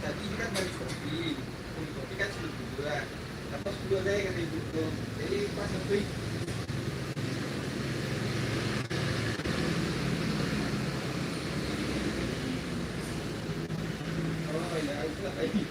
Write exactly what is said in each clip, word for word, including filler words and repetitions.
Tadi kan bali kopi, bali kopi kan sepuluah ribu lah. Tambah sepuluah lai ka ibu tu. Jadi pas sampai. Oh, ya, itulah tadi.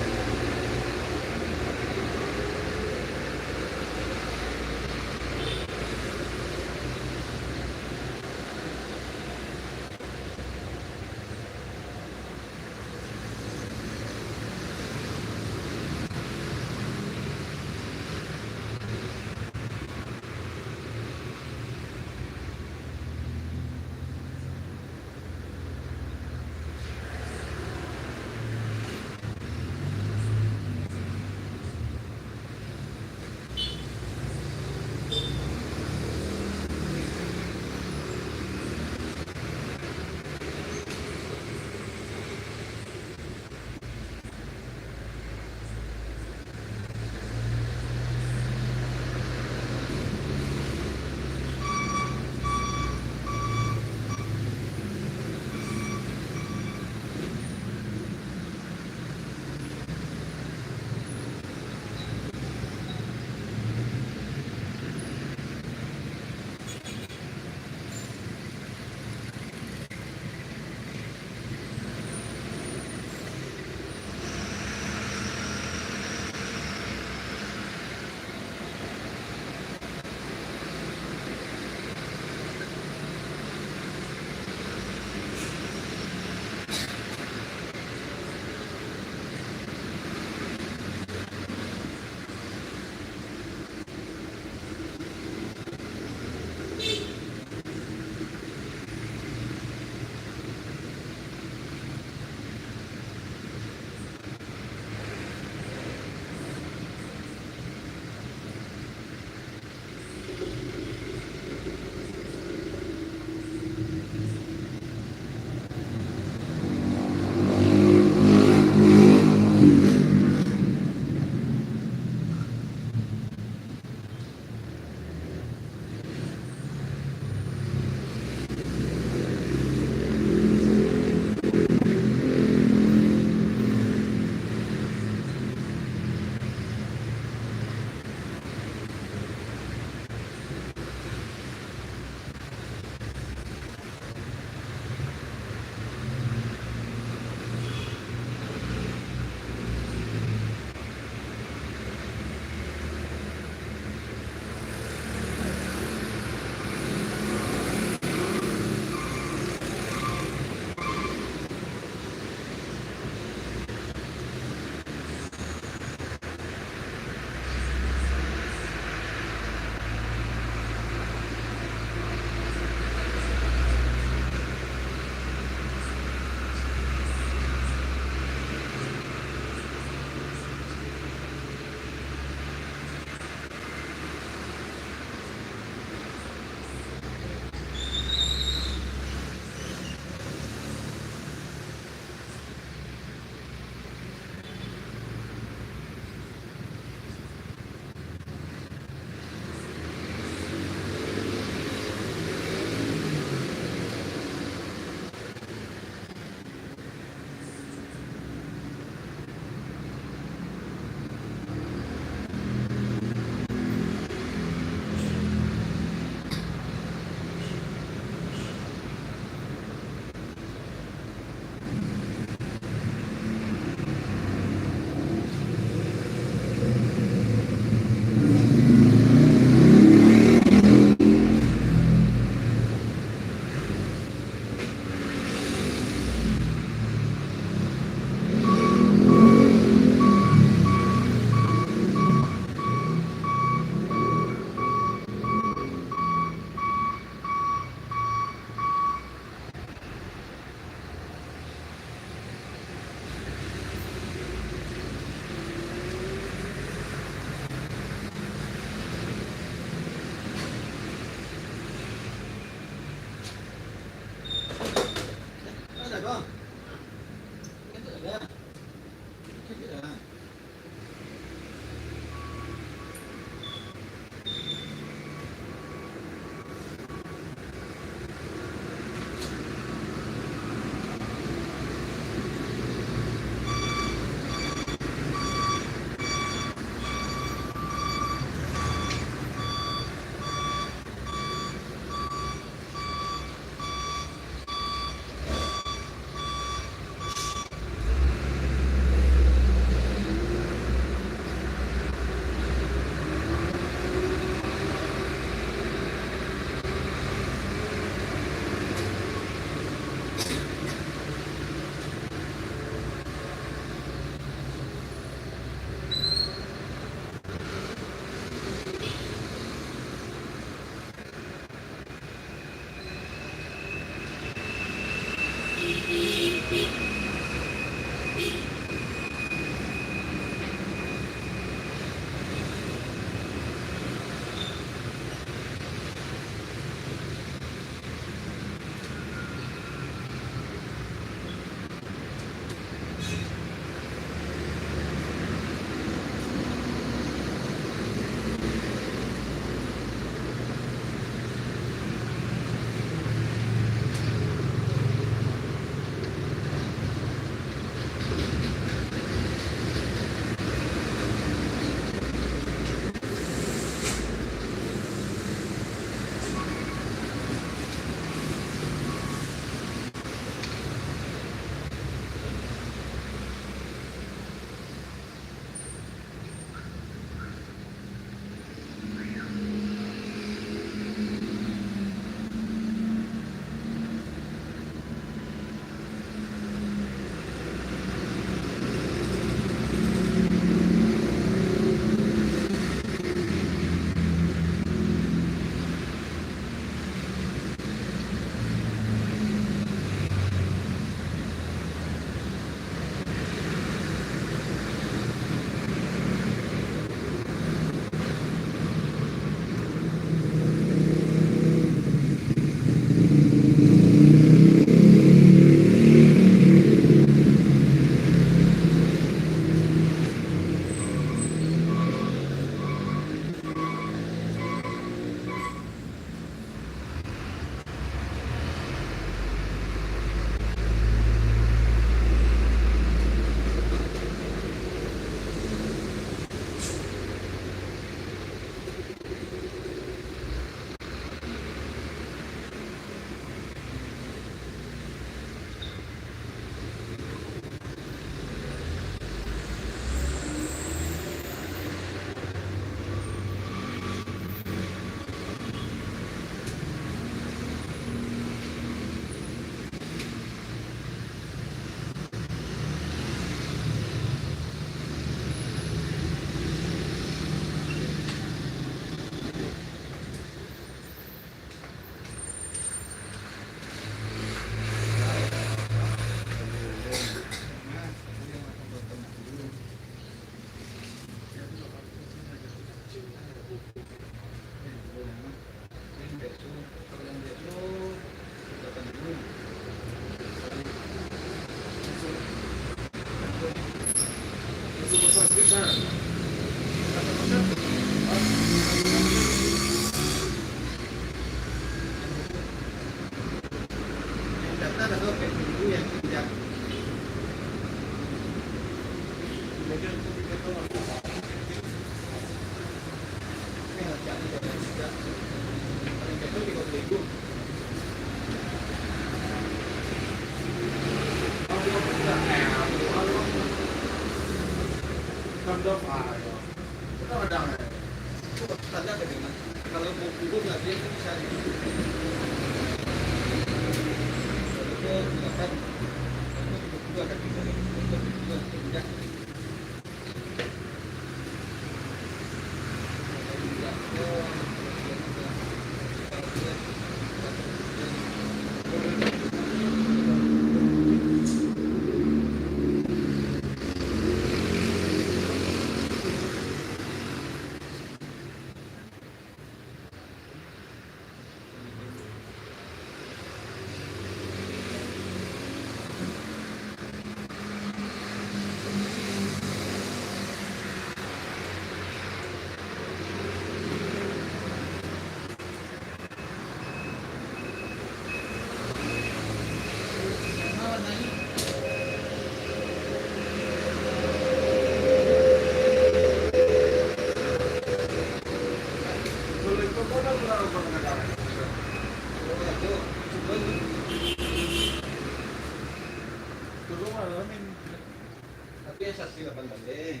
Tapi yang saksi lapan baleh,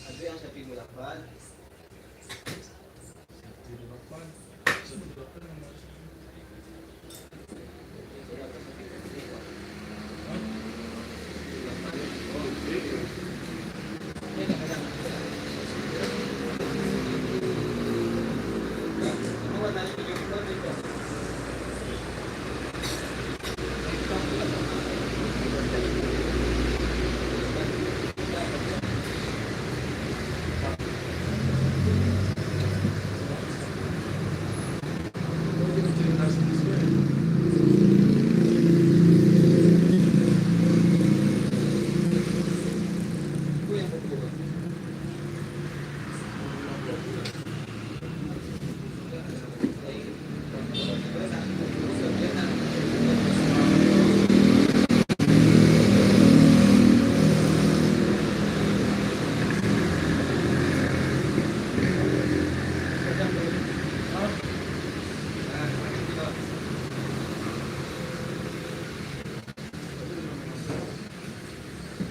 ada yang saksi dua lapan.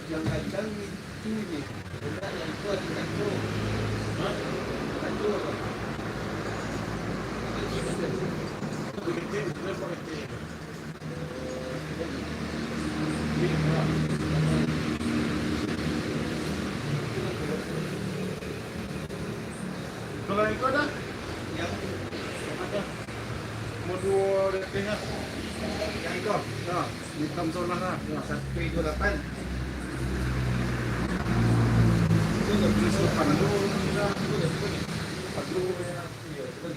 Yang kandang itu ni, budak yang tua di kantor. Hah? Kantor. Kalau yang itu ada? Yang ada. Nomor dua D P-nya. Yang itu. Ya. Hitam solah lah. Ya. Satu tujuh lapan. Itu udah tulis depan dulu. Itu udah tulis. Depan dulu, ya. Iya, betul.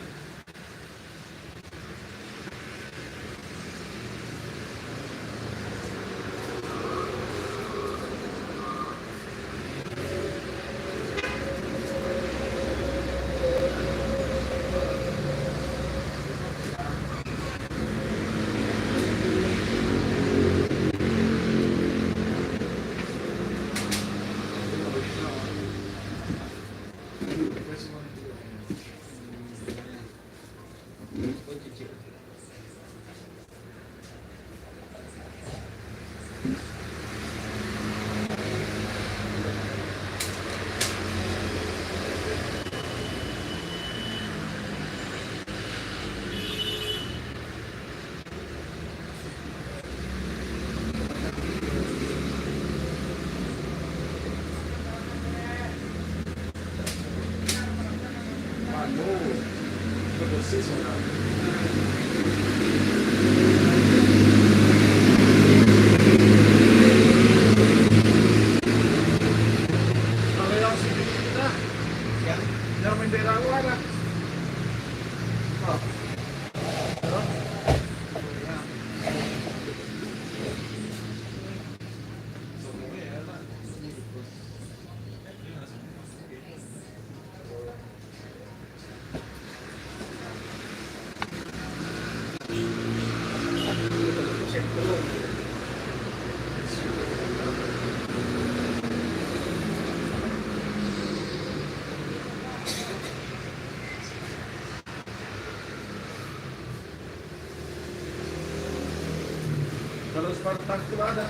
Kalau yang sini kita, yang, yang bendera lu ada. Oh. Kalau Spartak tu ada.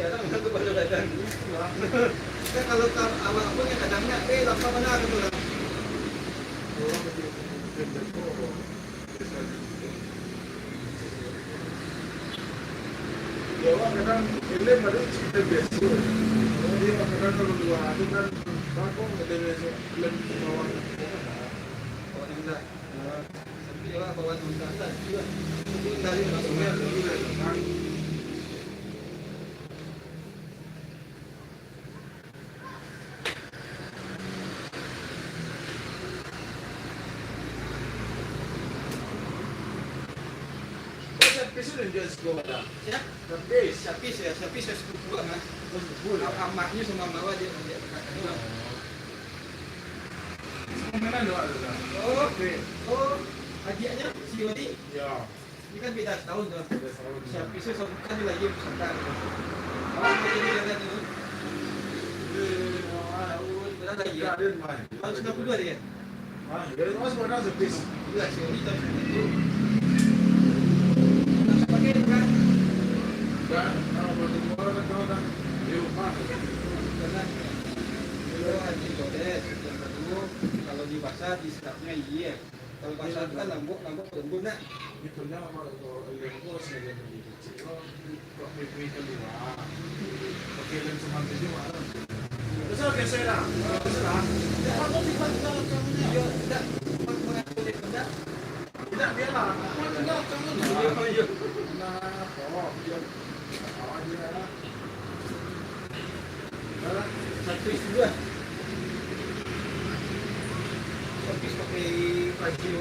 Jarang lah tu baru datang. Kan kalau tak awak pun yang datang nak, eh, lapar mana tu lah. Ya, awak kadang film ada cerita biasa. Jadi, awak kadang kalau luar tu kan, Bagus, ada besok bulan di bawah. Bawah enam belas. Ya. Tapi awak bawah enam belas lah. Itu lah. Itu dari Rasulullah. Oh, servis tu dah jual sepuluh dah. Siap. Servis. Servis ya, servis ya sepuluh kurang lah. Oh, sepuluh lah. Am-, amaknyo sama amak awak dia, dia kakaknyo. Oh. Sama mana tu, Pak, tu, Pak? Oh. Servis. Oh, adiaknyo si Wadi. Ya. Ini kan beda setahun tu. Beda setahun. Siap, bisa sebulan lagi pusaka. Awak mau jadi jalan dulu. Berapa lagi ya? Tahun sembilan puluh dua dia. Ah, dari awal sebenarnya sepi. Iya, sih, ini tahun sembilan puluh dua. Langsung pakai itu kan? Enggak, kalau buat itu orang kan tahu kan. Di rumah. Karena itu hati godes, yang kedua, kalau di pasar, di sedapnya iya. Kalau pasar tu kan lambuk, lambuk lembut nak. Itulah kalau lembut saja beli kecil. Kok pipi keluar? Pakai lem semangka je, Mak. Besar biasa dah. Besar dah. Dia apa sih, Pak? Kita macam ni. Yo, tidak. Pak, mengatur dia, tidak. Tidak, biarlah. Pak, tidak macam ni. Iya, iya. Nah, oh, iya. Apa aja lah. Dah lah. Satu isi dua. Tapi pakai baju.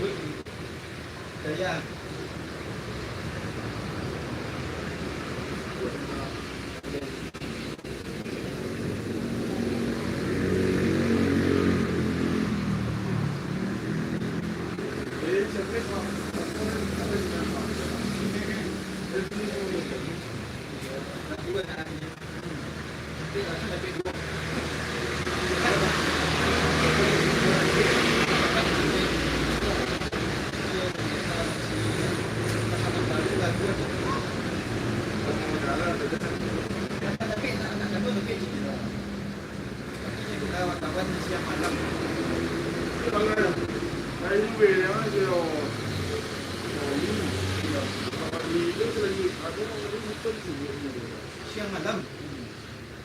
Siang malam.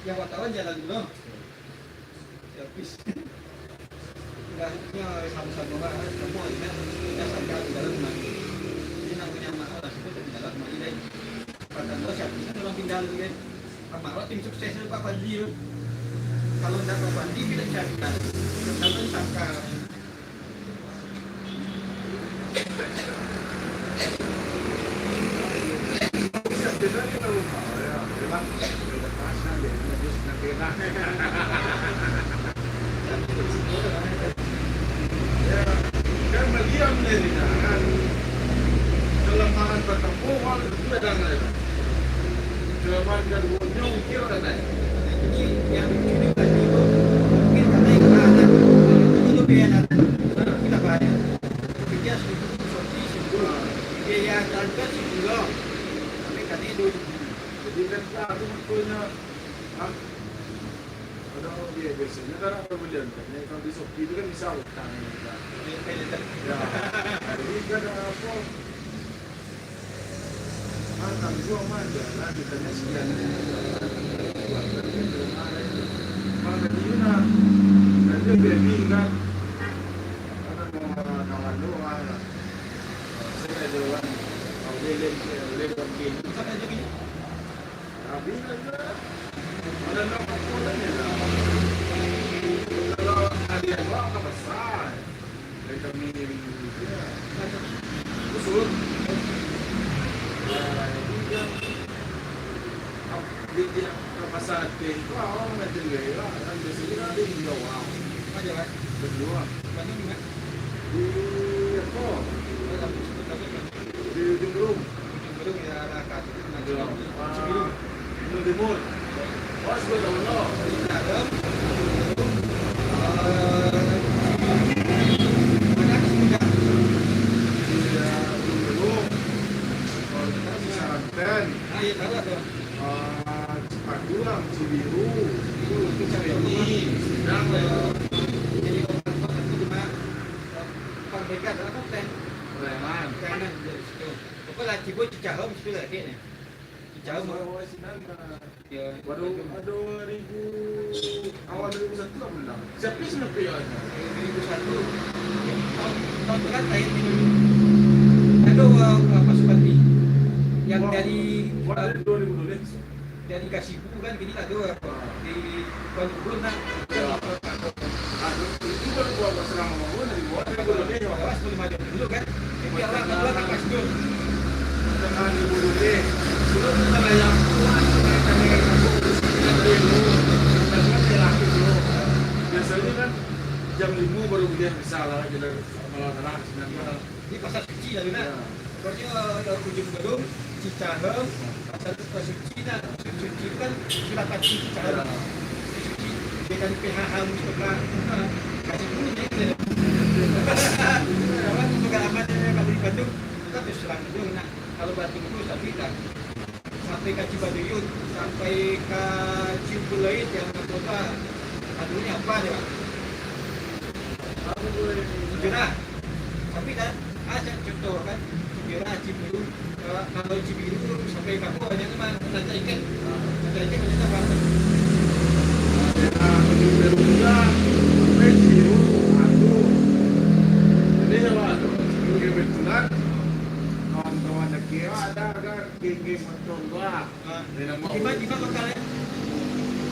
Yang wartawan jalan dulu. Ya, pis. Ibaratnyo samo-samo lah, samo aja. Kita sangka di dalam rumah. Jadi, nak punya amak lah, sebut di dalam rumah ini. Padahal siapa sih orang pindah dulu kan? Amak lah tim sukses Pak Fadli tu. Kalau ndak Pak Fadli, kita cari lah. Pertama sangka. Kan baliau menjadi kan kelemahan bertemu, wang itu dah. Kelemahan dan ujung kira dah. Jadi, yang lucu di balik itu, mungkin karena itu anak, itu lebih enak. Kita bayar. Kerja seribu, sorti seribu. Biaya transport sepuluh. Sampai kali dua ribu. Jadi, kan, tak ada maknanya. Hah? Ada orang dia biasanya kan ada pembelian kan. Yang kalau di Shopee itu kan bisa utang kan. Ya. Jadi, kan, apa? Makan gua mah jalan, ditanya sekian. Buat kerja di rumah, kan. Makan di mana? Kerja baby, kan. Karena mau kawan doang, kan. Saya ada orang, mau lele, lele, lele, lele. Tapi, kan, ada nama pun ada lah. Kalau ada yang doang, kan besar. Dari kami, ya, usul. Ya, itu dia. Di, di, pasal Aceh tu, awak orang Aceh gaya lah. Kan biasanya kan ada di Jawa. Mana, Pak? Berdua. Mana ni, Pak? Di, apa? Di Ujung Berung. Ujung Berung, ya, arah Aceh. Ujung Berung. Ujung Berung. Gunung Timur. Oh, sebelah Gunung. Iya, Gunung Timur. Kalau kita di Saranten. Ah, iya, tahu tuh. Ah, Cipaduang, Cibiru, Cibiru, itu Cilenyi, Sindang, ya. Jadi, orang itu cuma, eh, perbaikan, apa, plan? Preman. Preman, dari situ. Apa lah, Cibo, Cicahem, situ lah, kayaknya. Jauh. Baru ado ribu, awal dua ribu satu lah menang. Siapa yang sampai ya? Dua ribu satu. Tahun, tahun tu kan terakhir di dulu. Ado, uh, uh, pasukan B. Yang dari, wah, dari dua ribu dua belas. Dari Kasibu kan, kini tak ado, uh, di Kuala Lumpur nak. Ya. Aduh, itu baru gua, gua serang sama gua dari gua, dari gua lebih, Pak. Awas, belum ada dulu, kan? Jadi, awak kedua tak pas, Jun. Tekan di gua lebih. Dulu kita layak, Tuhan, kita layak, kita layak dulu. Kita layak dulu. Biasanya kan jam lima baru boleh bisa lah, kita malah terang, sembilan malam. Di Pasar Suci lah, Luna. Ya. Pokoknya, eh, Ujung Berung, Cicahem, Pasar, Pasar Suci, nah, Pasar Suci itu kan sudah pasti Cicahem. Ya. Suci, dia dari P H H Mustafa. Nah, kasih dulu, ya, gitu. Apa, pengalaman yang kalau di Bandung, kita terus terang dulu, nah, kalau Bandung itu, tapi tak sampai ka Cibaduyun, sampai ka Ciumbuleuit yang kota, aduhnya apa dia? Sejarah. Tapi kan, ah, contoh kan, sejarah Cibiru, eh, kalau Cibiru sampai ka apa, banyak tu mah, nanti ikan. Nanti ikan banyak apa? Nah, Cibiru juga, sampai Cibiru, aduh. Jadi, kalau ada, kebetulan, kawan-kawan lagi, ada, ada, geng-geng motor gua. Ah. Di ma, di ma mangkal, eh?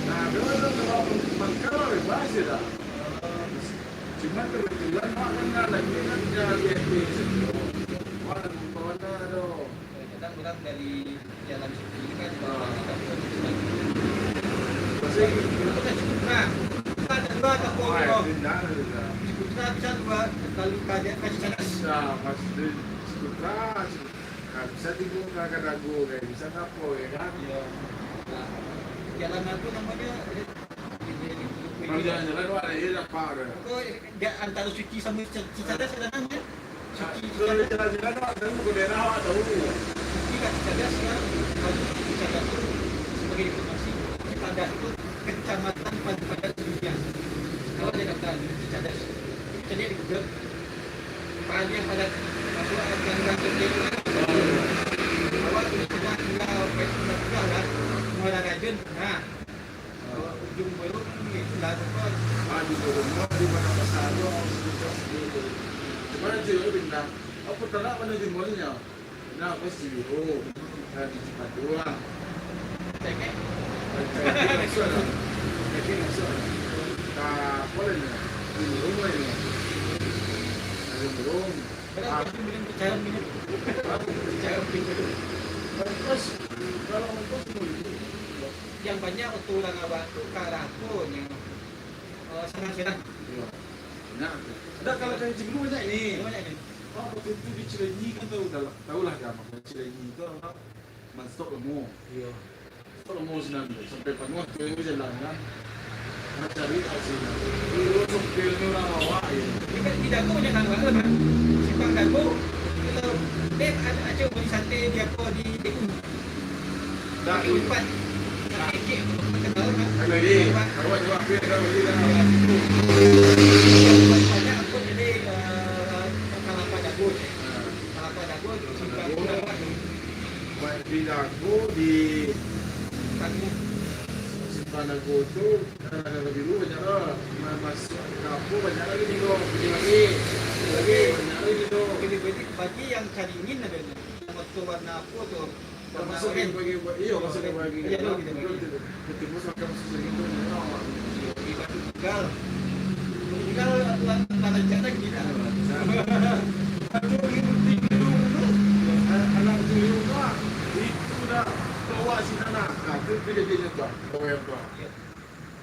Nah, dia tu kalau mangkal bebas je dah. Cuma kebetulan mak kan dah lagi kan dia di F P situ. Mak ada kawan dah tu. Kadang orang dari jalan situ kan, ah, tapi orang situ. Maksudnya, itu kan cukup terang. Kita ada dua atau, ah, pun, pindah lah juga. Cukup terang bisa dua, lalu kaget kasih cadas. Ya, pas di cukup terang. Nah, bisa timbul ka dago, kan, bisa ngapo, ya kan? Iya. Nah, jalan apa namanya? Kalau jalan-jalan, wah, ada, iya, nampak ada. Pokok, dia antara Suci sama Ci-, Cicadas, ada namanya. Suci, nah, kalau Cicadas. Jalan-jalan, wah, tahu, ke daerah, wah, tahu. Suci ka Cicadas, ya. Kalau Cicadas tu, sebagai informasi, Cicadas tu kecamatan Padupadan Suriah. Kalau dia kata Cicadas, kita lihat di Google, Paliang padat. Masuk akan gantung dia. Awak tu sudah tinggal, sudah tinggal lah. Muara Rajen, nah. Ujung Berung, itulah tempat. Ah, di Berung, di mana pasar tu, awak sudah tinggal situ. Cuma nanti awak pindah. Apa tak nak mana jumolnya? Nah, pas di Biro, nah, di Cipatu lah. Cekek. Cekek masuk lah. Cekek masuk lah. Nah, apa lah ni? Di Biro lah ni. Ada Biro. Berapa? Ah. Beli percaya bini. Hah? Percaya bini. Terus, kalau ongkos, sepuluh ribu. Yang banyak waktu urang awak tu ka arah tu, yang, eh, Sarang-Sarang. Iya. Banyak tu. Ada kalau dari Cibulu banyak ni. Banyak ni. Oh, waktu itu di Cilenyi kan tahu dah, tahu lah kan, maksudnya Cilenyi itu apa? Manstok lemo. Iya. Manstok lemo sinan tu, sampai panuah tu jalan kan. Mancari taksi. Dulu sopir ni urang awak je. Dekat di Dago banyak urang awak kan. Simpang Dago, kalau, eh, ada, ada beli sate di apa, di Dago. Dah. Empat. Dah. Kalau dia, awak jawab, dia dah beli dah. Banyak angkot jadi, eh, Kalapa Dago. Ha. Kalapa Dago, Simpang Dago. Buat di Dago, di Simpang Dago tu, eh, dulu banyak lah. Ma-, masuk ke kampung banyak lagi ni, bro. Beli lagi. Beli lagi, banyak lagi ni, bro. Beli, beli, bagi yang caringin ada ni. Motor warna apa tu? Warna oranye. Bagi, bagi, iyo, masuk bagi. Iyo, betul, betul. Betul, betul. Betul, masuk akal, masuk lagi tu, iyo. Di Batu Tunggal. Batu Tunggal, la-, la-, lancar lagi kita. Aduh, ini tinggi dulu. Anak tu, itu dah bawa si Nana. Nah, tu, tu jadinya tu, bawa yang tu. Iyo.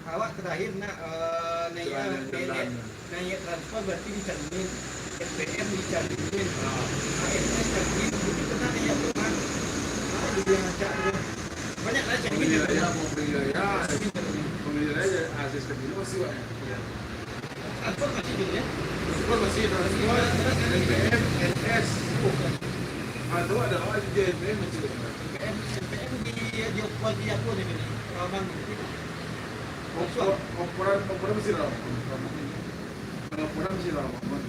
Awak terakhir nak, eh, naiak, naiak, naiak transpor berarti di Caringin, M P M di Caringin, ah, M S Caringin, itu pernah naiak tu, kan? Ah, jadi yang acak tu. Banyak lah Caringin. Pembeli raya, pembeli raya. Pembeli raya, ah, sistem ini masih banyak. Iya. Transpor masih gitu, ya? Transpor masih, transpor, M P M, M S. Oh, kan. Ah, tu ada, oh, di M P M masih banyak. M P M, M P M di, di, di apa ni, Raman gitu. Opor-, oporan, oporan masih lama. Kalau oporan masih lama, man.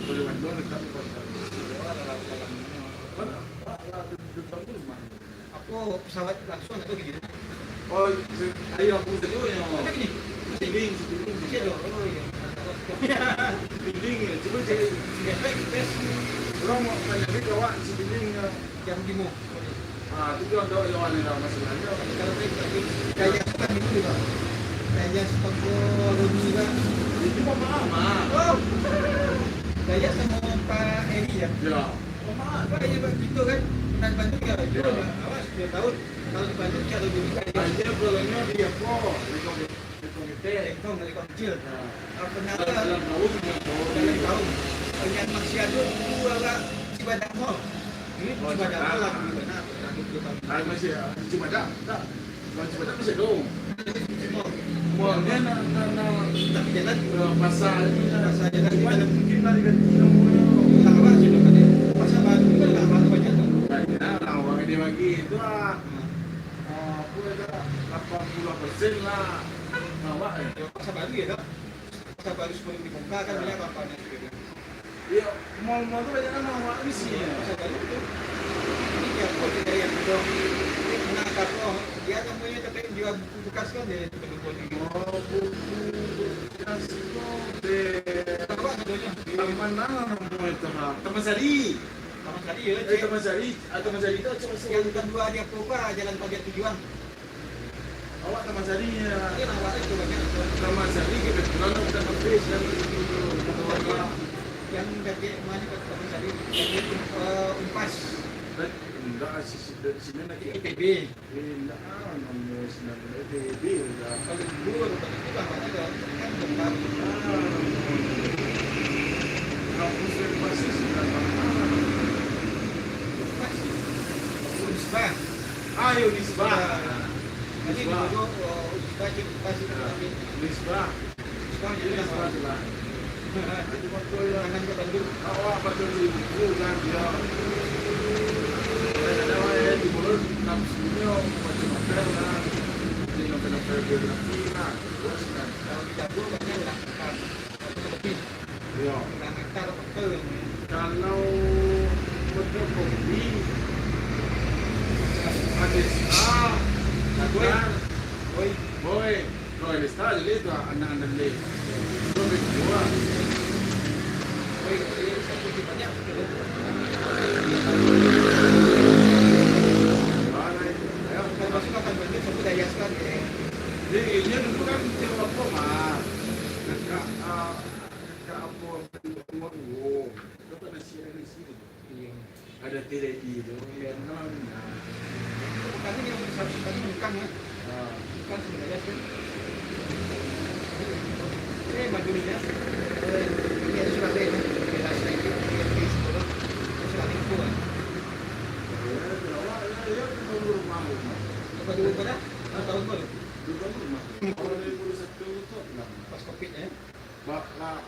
Boleh mandor, tetap oporan. Mana? Pak, lah, tu, tu, tu, tu, mana? Oh, pesawat langsung atau gini? Oh, se-, ayo aku sajo nyo. Ada gini? Ciling, Ciling. Ciling, oh, iya. Ciling, cubo cari. Urang mau tanya ni, kawan Ciling, ya. Jam limo. Ah, tu kan dah, ya, ni dah masih ada. Kalau saya tak pergi, saya tak pergi dulu, Pak. Saya tak pergi dulu, Pak. Itu pemahaman. Oh. Saya sama Pak Eri, ya. Ya. Pemahaman. Pak, ya, Pak, gitu kan. Nak bantu ya. Ya. Awak sepuluh tahun. Kalau dibantu, kalau dulu, kan. Ah, iya, kalau ini dia kok. Di komite. Di komite. Di komite. Nah. Apa nama? Dalam, dalam kaum, dalam kaum. Dalam kaum. Yang masih ada dua lah, Cibadak Mall. Ini Cibadak Mall lah, Cibadak. Ah, masih, ah, Cibadak, tak. Kalau Cibadak masih ada. Mall. Mall ni nak, nak, nak. Tapi jalan. Eh, pasar ni nak. Pasar jalan. Cuma mungkin lah diganti namanya. Lama sih tu tadi. Pasar baru ni kan lama tu banyak tu. Banyak lah, orang dia bagi tu lah. Hmm. Ah, apa dah, lapan puluh persen lah. Awak, eh. Pasar baru ya, tak? Pasar baru sebelum dibongkar kan banyak apa-apa ni. Iyo, mall-mall tu banyak kan awak di sini. Pasar baru tu. Ini dia pun dia yang tu. Nak apa? Dia namonyo tapi jual buku bekas kan dia tu, buku ni. Oh, buku bekas tu deh. Awak tu nyo. Taman mana namonyo tu, ha? Taman Sari. Taman Sari ya, eh, Cik. Taman Sari. Ah, Taman Sari tu, Cik, masuk. Yang kedua dia apa, Jalan Pagar Tujuan. Awak Taman Sari, ya. Iya, awak itu banyak. Taman Sari kebetulan udah habis dari itu. Yang dekat mana, Pak, Taman Sari? Yang itu, eh, Unpas. Eh, enggak, sisi, dari sini lagi. I T B. Eh, enggak, ah, nama sinan I T B udah. Paling dulu, paling dulu lah, Pak, ada. Kan tempat. Ah, kampus Unpas sih, sudah lama. Unpas. Unisba. Ah, yo, Unisba. Unisba. Tadi di Bogor, oh, Unisba, cik, Unisba, cik, tapi Unisba. Unisba, cik, Unisba, Unisba. Itu betul, ya. Jangan ke Bandung. Awak patut di buku, kan, dia. Kadang-kadang, eh, di mulut, nafsunya, macam-macam, kan. Jadi, novel-novel biografi, kan. Terus, kan. Kalau di dapur, banyak lah, kan. Lebih. Yo. Kalau fotokopi, Anista, Boy. Boy. Boy. Boy, Anista, jadi itu anak-anak ni. Boy, kedua. Boy, jadi satu di banyak. Mana itu? Ayo. Kalau masuk akan banyak, satu daya sekali. Jadi, ini dulu kan cewek apa, Mas? Dekat, ah, Ka apo, duo-duo. Dapat nasi, ada nasi tu. Iyo. Ada teh ready tu. Iyo. Nah, nah. Kami ni, kami bukan, ya. Ah. Bukan sebenarnya, sih. Eh, Madura, ya. Eh, ini ada surat lain, ya. Dia sudah itu, dia sudah itu, kan. Ya, ya, ya, kita urus malu. Apa dulu pada? Dua tahun baru. Dua tahun baru, Mas. Kalau dari puluh satu tu, bilang. Pas covid, ya? Ba-, ba-,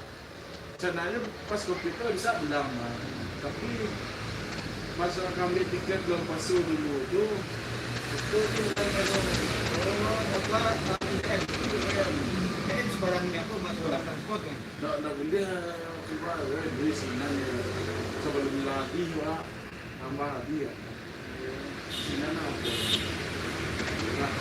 sebenarnya pas covid tu bisa bilang, ah, tapi masalah kami tiket bulan puasa dulu tu, itu tu bukan masalah. Oh, apa, ah, P T M. P T M. P T M sebarang ni apa, masalah transport kan? Ndak, ndak boleh, ah, cuma, eh, beli sinan ya. Sebelum lagi juga. Tambah lagi ya. Sinan apa? Nah.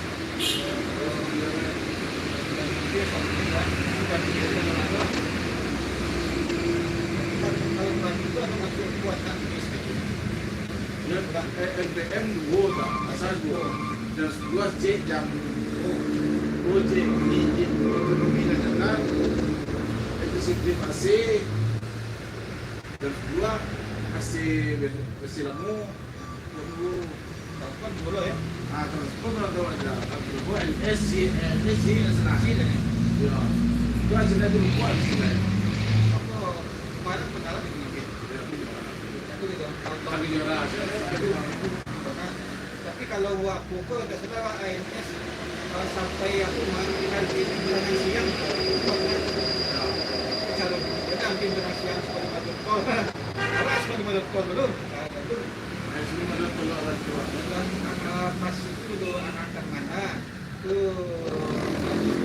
Ya, eh, N P M duo tak? Asal duo. Jam sepuluh cek jam. Oh, cek ni, cek ekonomi nasional. Itu sipil masih. Jam sepuluh, masih, masih lamo. Jam duo. Transport dulu, ya? Ah, transport dulu ada. Transport L S C, L S C, L S C. Ya. Itu hasilnya itu lupa hasilnya. Apa, kemarin pernah lagi mungkin? Ya. Tapi dia orang tahu. Tapi dia orang, ya. Pernah. Tapi kalau wak pokok tak salah, wak A N S, ah, sampai aku mah, nanti berangkat siang, calon. Berarti hampir berangkat siang, sampai masuk tol. Awas, sampai masuk tol dulu. Ah, itu. Ah, itu masuk tol, awas, tu. Dan, ah, pas itu tu, anak-anak mana? Tu,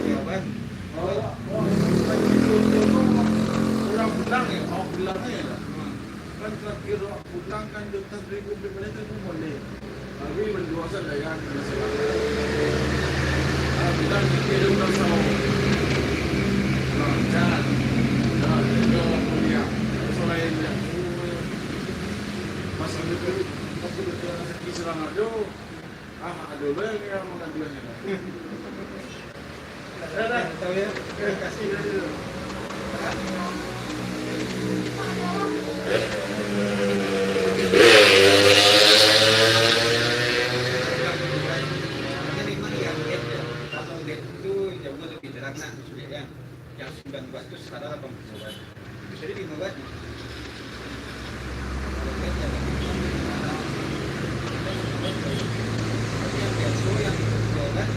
Jawan. Oh, oh, orang pulang ya, mau pulang ya. Hmm. Kan terakhir awak pulang kan, dia tas beli kopi balik tu, tu boleh. Kami manjual sajo kan, biasolah. Ah, kita mikir dulu pasal lancar. Nah, jadi orang kuliah. Pasal lain je. Pasal itu, aku betul sakit serang aja. Ah, ado bae yang mangaduannya. Yang sembilan buah tu setara lapan puluh buah. Jadi lima buah tu. Tapi yang biaso, yang tiga buah,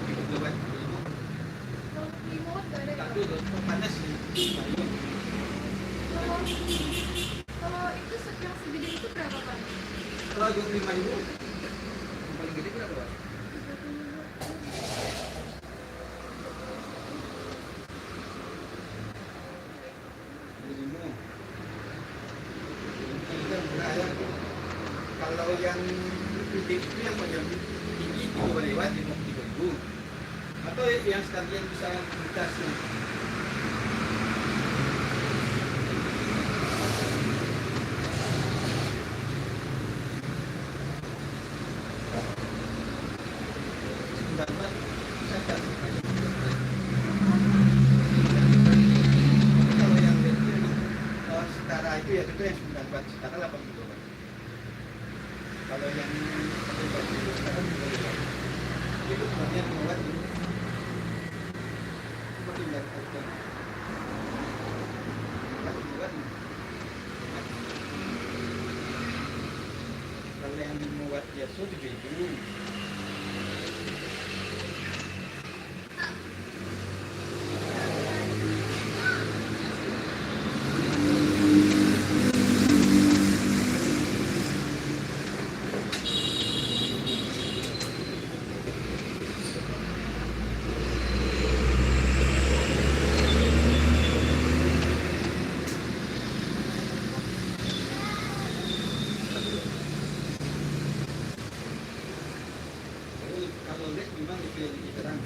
tiga buah. Kalau lima watt nggak ada ya, Pak? Tak ada, Pak. Panas ni. Kalau, kalau itu se-, yang segede itu berapa, Pak? Kalau dua puluh lima ribu. Yang paling gede berapa, Pak? Tiga puluh lima. Limo. Limo kan murah, ya. Kalau yang gede itu yang macam tinggi, tiga baleh watt, limo puluh tiga ribu. Atau yang sekalian bisa kulkas tu. Sembilan buah, bisa tak? Kalau yang kecil, kalau setara itu, ya, itu yang sembilan buah, setara lapan puluh. Kalau yang satu buah itu, setara tiga buah. Itu sebenarnya dua buah. Itu makin dari satu buah. Empat buah. Kalau yang limo watt biaso tujuah ribu. Jadi, kalau lek memang itu yang dikatakan.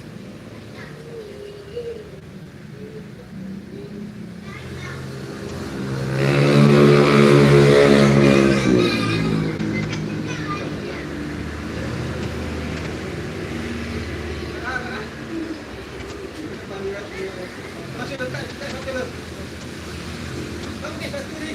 Masih dekat, dekat, dekat. Bang, ni satu ni.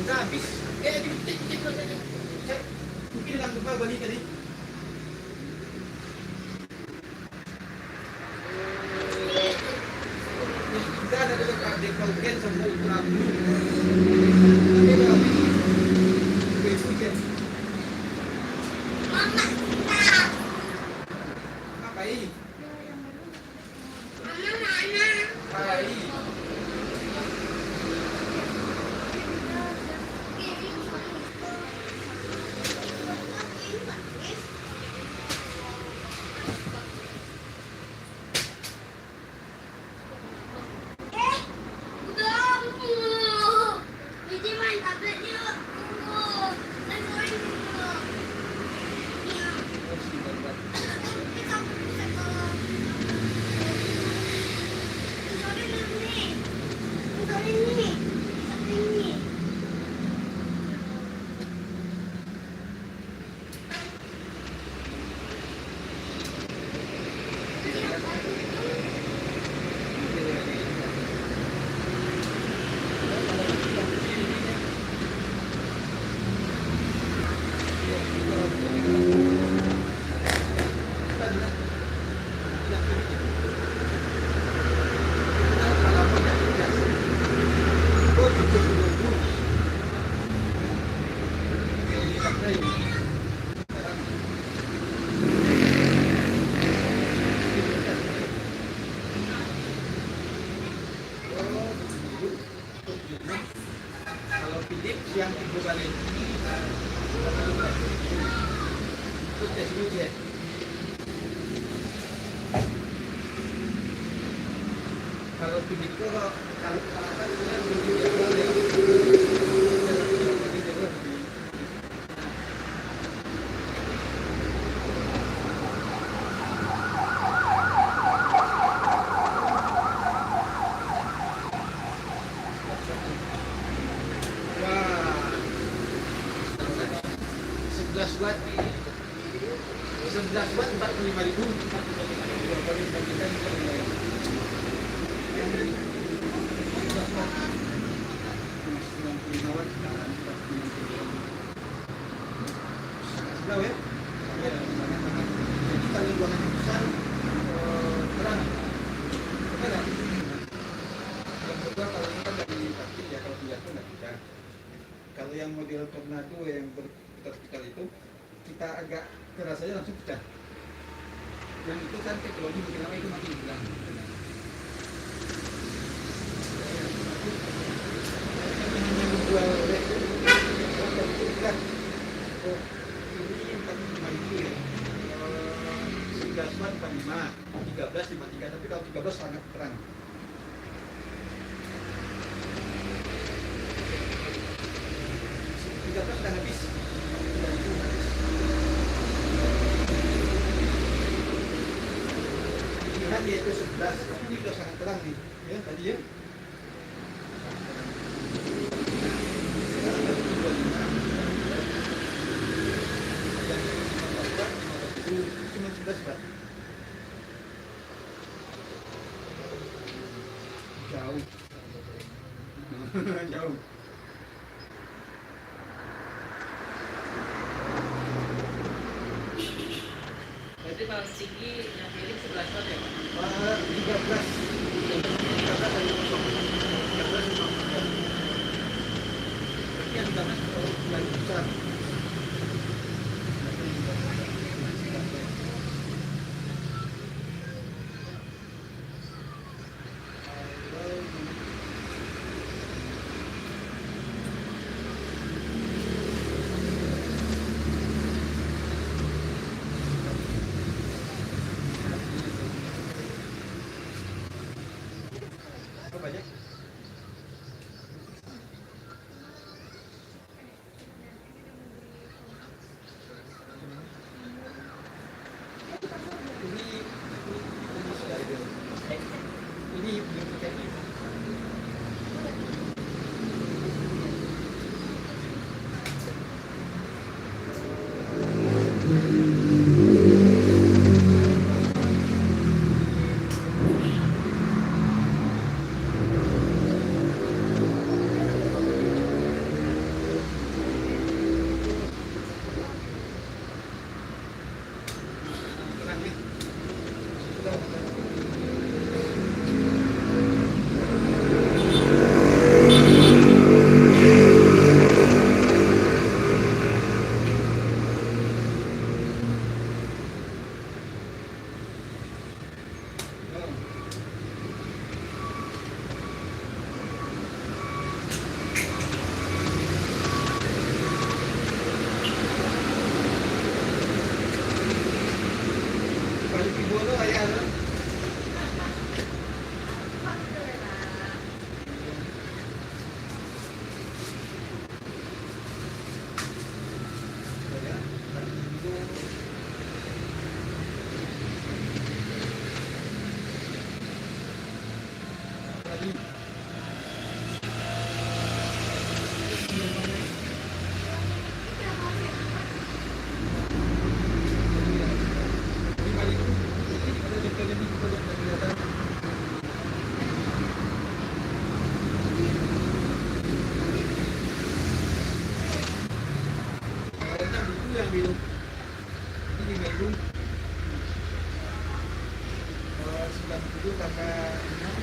Udah habis. Eh, cek, cek, cek, cek, cek. Mungkin dalam gempa balik tadi. Udah ada dekat di Pauken sama Ultra. Tapi udah habis. Oke, oke. Ngapain? Philips yang tigo baleh. Itu tes dulu, cek. Kalau Philips tu, kalau, kalau apa, dia lebih tigo baleh. Wah. Sebelas watt. Sebelas watt empat puluh lima ribu. Dua kali dibandingkan dengan yang lain. Yang tadi, sebelas watt. Sembilan puluh lima watt, sekarang empat puluh lima ribu. Sangat sedap, ya. Ya, sangat-sangat. Jadi, kalau ruangannya besar, eh, terang. Betul nggak? Yang kedua, kalau ini kan dari praktik, ya, kalau kelihatan nggak bisa. Kalau yang model tornado yang berputar-putar itu, kita agak keras aja langsung pecah. Yang itu kan teknologi, mungkin lama itu mati hilang. Kami hanya menjual oleh, oh, ini empat puluh lima ribu ya. Eh, sebelas watt empat puluh lima, tiga belas lima tiga, tapi kalau tiga belas sangat terang. Tiga belas dah habis. Pilihan yaitu sebelas, tapi ini udah sangat terang nih. Ya, tadi ya. Sekarang ada dua puluh lima. Yang lima belas watt, lima belas ribu, cuma sebelas watt. Jauh. Jauh. Berarti paling tinggi yang Philips sebelas watt ya, Pak? Ah, tiga belas. Tiga belas dari kosong. Tiga belas lima puluh. Berarti yang tiga belas terlalu besar. Ini minum. Eh, sembilan puluh tambah enam.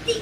Yo,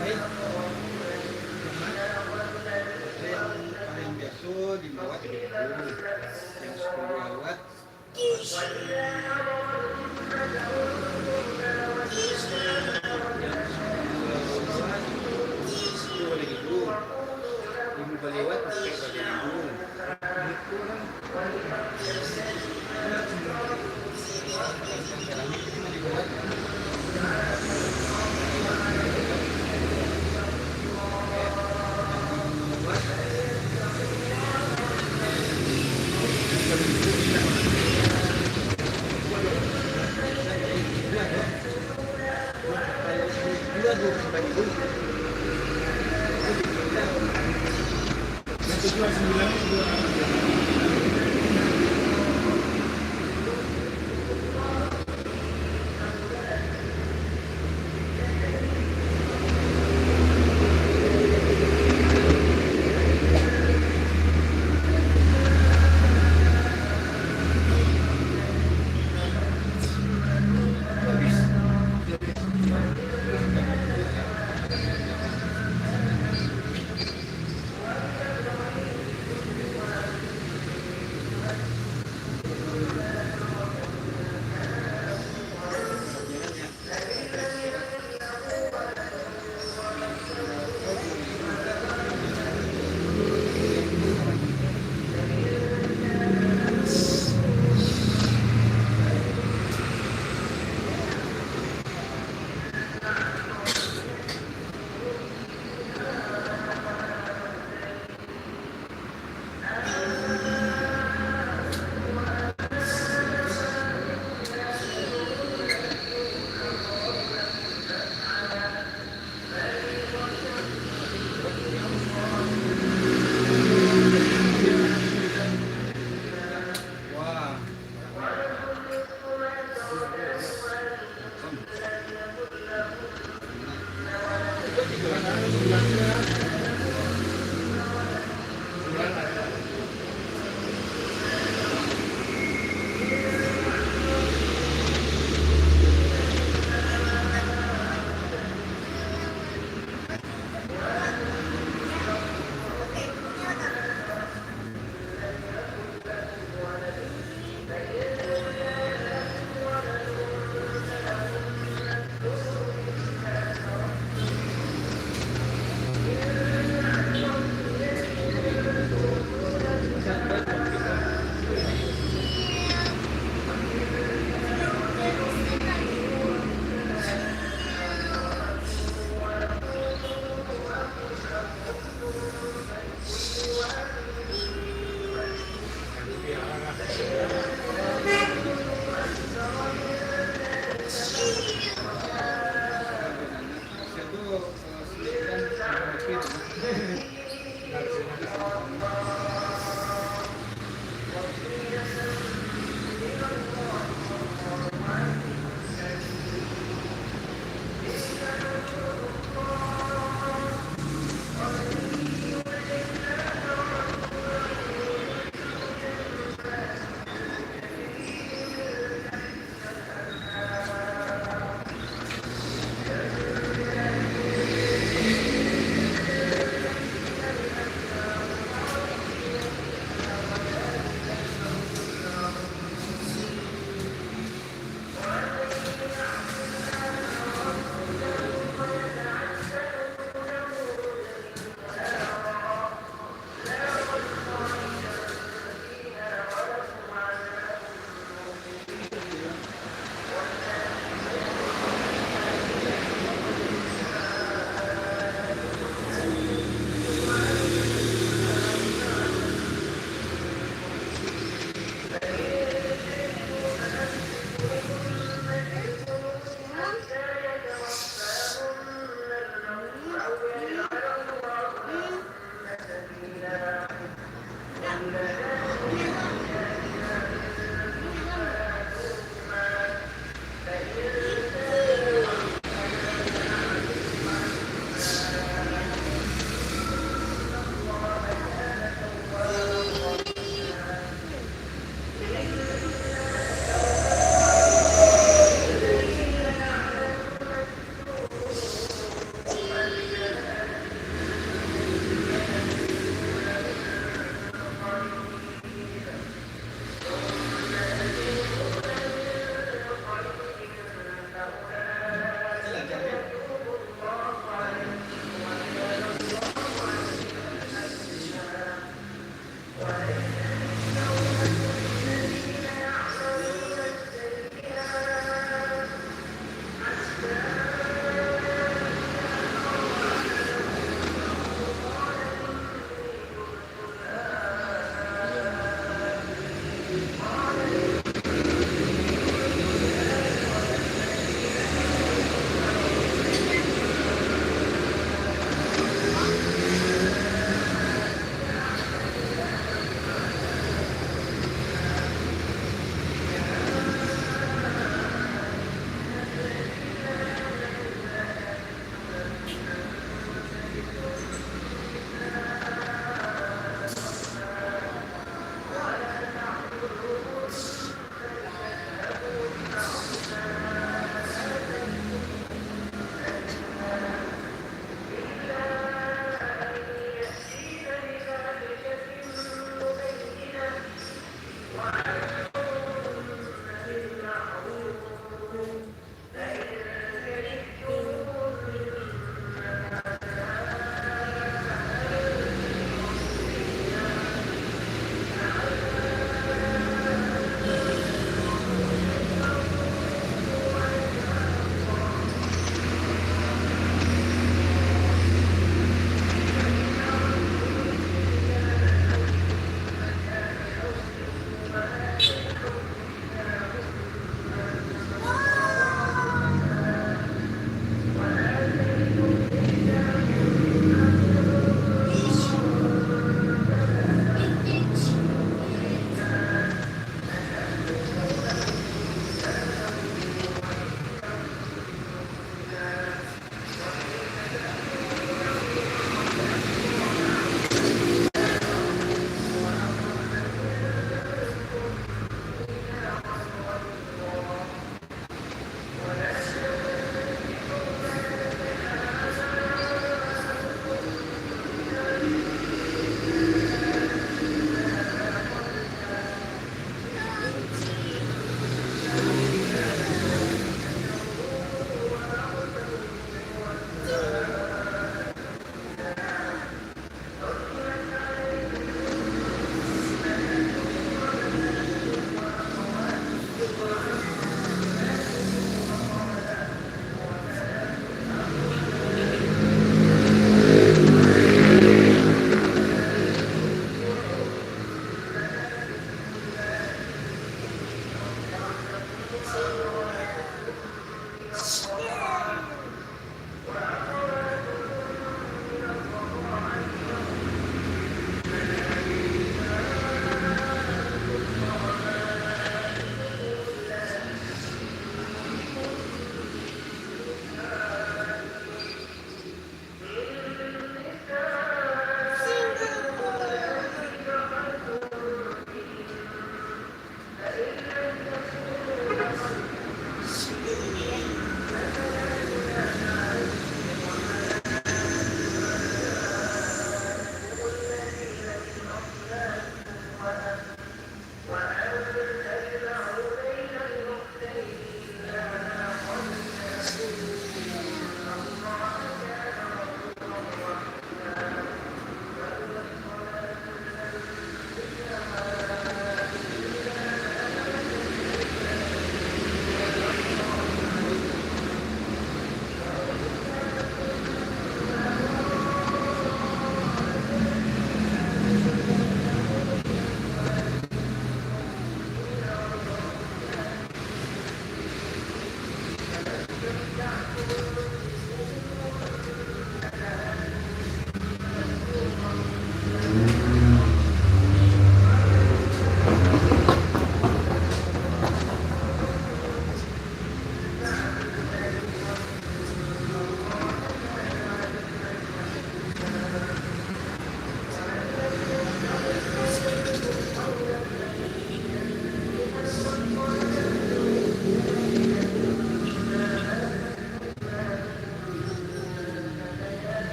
baik. Yang paling biaso di bawah tiga ribu. Yang sepuluh lewat, yang sepuluh lewat, sepuluh lewat. Limo balewat, ampek balewat.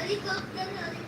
Helikopter, helikopter.